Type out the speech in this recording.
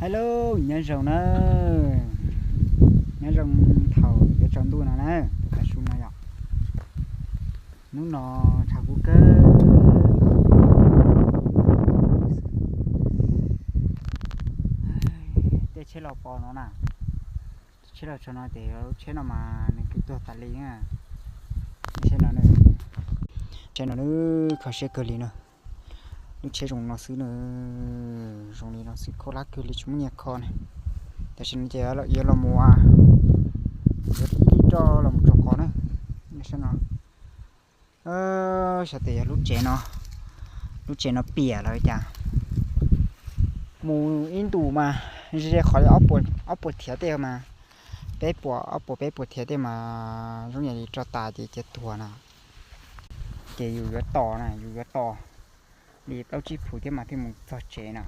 Hello, nyob zoo na. Nyob zoo thaum yuav tsaus ntuj no na, tus tav su no yom. Hnub no tshav kub kawg. Tej tsheb los pos no na, tsheb los tso no ces lub tsheb no mas nws kwv tuag tas li na. Tsheb no, tsheb no nws kho siab kawg li na. Lub tsheb zoo no xwb na, zoo li no xwb, khaub hlab kawg li tsis muaj nyiaj kho na. Tam sim no ces yuav los mus, yuav ib roj los mus tso qos na. Sab no, xyov tias yog lub tsev no, lub tsev no piam los cas. Mus ib ntus mas ze ze qhov li ob puas thiab tej mas, peb puas, ob puas peb puas thiab tej mas zoo yam li roj tas ces cia tuag na. Ces yus yuav tos na, yus yuav tos li plaub tsib phuv thiab mas thiaj mus txog tsev na.